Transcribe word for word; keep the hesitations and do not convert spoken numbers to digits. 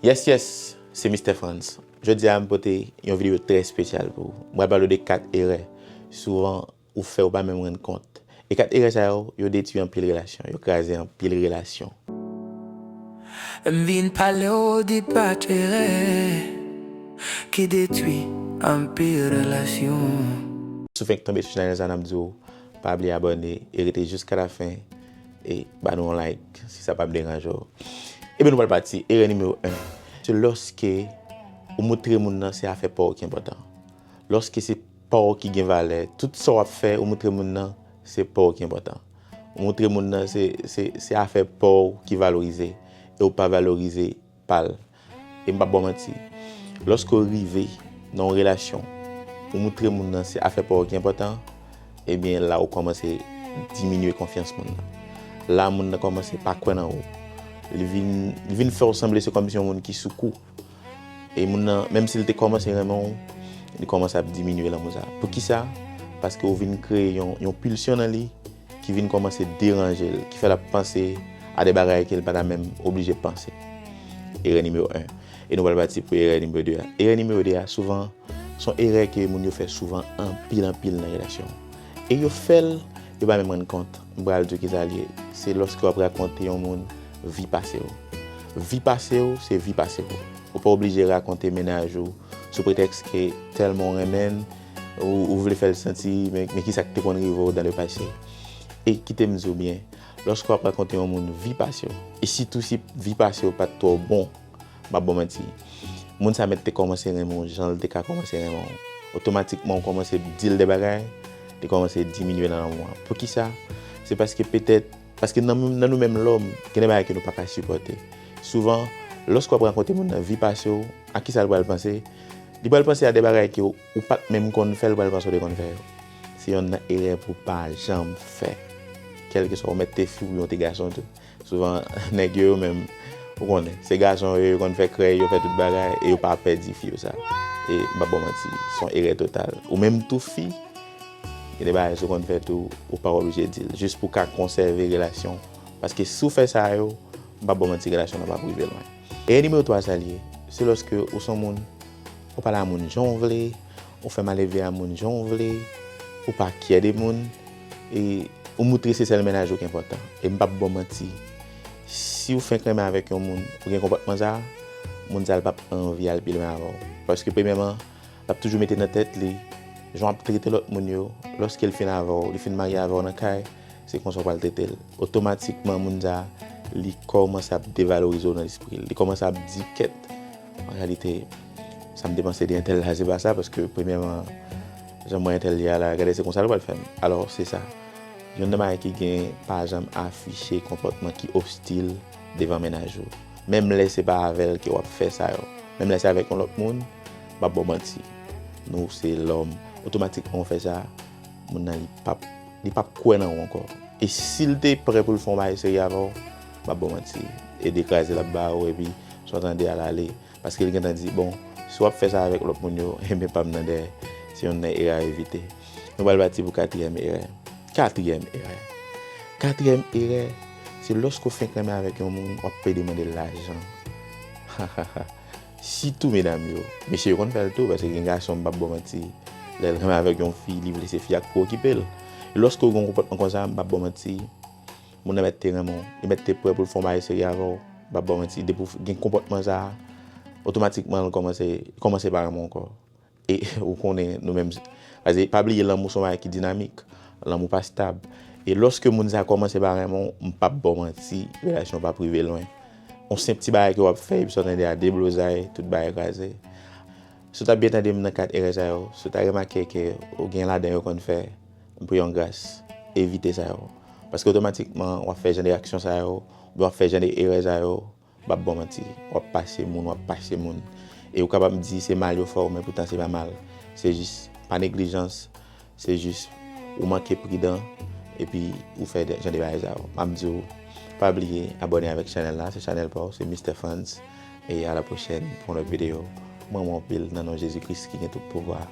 Yes, yes, se Mister Frantz. Jodi a, m pote yon videyo trè espesyal pou ou. M pral pale w de kat erè souvan ou fè ou pa menm rann kont. E kat erè sa yo, yo detwi anpil relasyon, yo kraze anpil relasyon. M vin pale w de kat erè ki detwi anpil relasyon. Si w fenk tonbe sou chanèl sa, n ap di w pa bliye abòne e rete jiska lafen e ba nou yon like si sa p ap deranje w. Ebyen, nou pral pati. Erè nimewo en, se lòske ou moutre moun nan se afè pa w ki enpòtan. Lòske se pa w ki gen valè, tout sa w ap fè, ou moutre moun nan se pa w ki enpòtan. Ou moutre moun nan se, se, se afè pa w ki valorize e ou pa valorize pa l. E m p ap ba w manti, lòske w rive nan yon relasyon, ou moutre moun nan se afè pa w ki enpòtan, ebyen la ou kòmanse diminye konfyans moun nan. La moun nan kòmanse pa kwè nan ou. Li vin, li vin fè w sanble se kòmsi yon moun ki sou kou. E moun nan, menm si l te kòmanse renmen w, li kòmanse ap diminye lanmou sa. Poukisa? Paske w vin kreye yon, yon pilsyon nan li ki vin kòmanse deranje l, ki fè l ap panse a de bagay ke l pa ta menm oblije panse. Erè nimewo en. E nou pral pati pou erè nimewo de a. Erè nimewo de a, souvan, se yon erè ke moun yo fè souvan anpil, anpil nan relasyon. E yo fè l, yo pa menm rann kont. M pral di w kisa l ye. Se lòske w ap rakonte yon moun vi pase w. Vi pase w, se vi pase w. Ou pa oblije rakonte mennaj ou sou pretèks ke tèlman w renmen l, ou, ou vle fè l santi, men, men kisa k te konn rive w dans le passé. E kite m di w byen, lòske w ap rakonte yon moun vi pase w, e sitou si vi pase w pa t twò bon, m ap ba w manti, moun sa mèt te kòmanse renmen w jan l te ka kòmanse renmen w. Otomatikman, w kòmanse di l de bagay, li kòmanse diminye nan lanmou an. Poukisa? Se paske petèt, paske nan, nan nou menm lòm, gen de bagay ke nou pa ka sipòte. Souvan, lòske w ap rakonte moun nan vi pase w, a kisa l pral panse? Li pral panse a de bagay ke w, ou pa t menm konn fè, l pral panse w te konn fè yo. Se yonn nan erè pou w pa janm fè. Kèlkeswa ou mèt te fi oubyen w te gason tou. Souvan, nèg yo, yo menm, ou konnen, se gason yo, yo konn fè krèy, yo fè tout bagay, e yo pa pè di fi yo sa. E m p ap ba w manti, se yon erè total. Ou menm tou fi, gen de bagay si w konn fè tou, ou pa oblije di l, jis pou w ka konsève relasyon. Paske si w fè sa yo, m p ap ba w manti, relasyon nan p ap rive lwen. Erè nimewo twa sa l ye, se lòske ou se yon moun, ou pale a moun jan w vle, ou fè maleve a moun jan w vle, ou pa kyè de moun, e ou moutre se sèl mennaj ou ki enpòtan. E m p ap ba w manti, si w fenk renmen avèk yon moun, ou gen konpòtman sa, moun sa l p ap anvi al pi lwen avè w. Paske premyèman, l ap toujou mete nan tèt li, jan w ap trete lòt moun yo, lòske l fin avè w, li fin marye avè w nan kay, se konsa w pral trete l. Otomatikman, moun sa, li kòmanse ap devalorize w nan lespri l. Li kòmanse ap di, kèt, an reyalite, sa m te panse de entèl la, se pa sa, paske premyèman, jan m wè entèl ye a la, gade se konsa l pral fè m. Alò, se sa. Youn nan bagay ki gen pa janm afiche konpòtman ki ostil devan mennaj ou. Menm lè se pa avè l ke w ap fè sa yo. Menm lè se avèk yon lòt moun, m p ap ba w manti. Nou se lòm. Otomatikman w fè sa, moun nan li p ap, li p ap kwè nan ou ankò. E si l te prè pou l fè yon bagay serye avè w, m p ap ba w manti. E de kraze l ap ba ou, epi sa w tande a l ale. Paske l gentan di, bon, si w ap fè sa avèk lòt moun yo, enben pa m nan dèyè. Se yonn nan erè a evite. Nou pral pati pou katriyèm erè. Katriyèm erè. Katriyèm erè, se lòske w fenk renmen avèk yon moun, w ap pede mande l lajan. Sitou medam yo. Mesye yo konn fè l tou, paske gen gason, m p ap ba w manti, lè l renmen avèk yon fi, li vle se fi a k pou okipe l. E lòske w gen yon konpòtman konsa, m p ap ba w manti, moun nan mèt te renmen w, li mèt te prè pou l fè yon bagay serye avè w, m p ap ba w manti, depi w gen konpòtman sa a, otomatikman, l kòmanse, li kòmanse pa renmen w ankò. E ou konnen, nou menm, paske pa bliye, lanmou se yon bagay ki dinamik, lanmou pa stab. E lòske moun sa a kòmanse pa renmen w, m p ap ba w manti, relasyon p ap rive lwen. Yon senp ti bagay ke w ap fè, epi sa w tande a deblozay, tout bagay kraze. Si w ta byen tande m nan kat erè sa yo, si w ta remake ke ou gen ladan yo konn fè, m priye w gras, evite sa yo. Paske otomatikman, w ap fè jan de aksyon sa yo, oubyen w ap fè jan de erè sa yo, m p ap ba w manti, w ap pase moun, w ap pase moun. E ou kapab di se mal yo fè w, men poutan se pa mal. Se jis pa neglijans, se jis ou manke pridan, epi ou fè de, jan de bagay sa yo. M ap di w, pa bliye abòne avèk chanèl la, se chanèl pa w, se Mister Frantz. E a la pwochèn pou yon lòt videyo. M renmen w anpil nan non Jezi Kris ki gen tout pouvwa.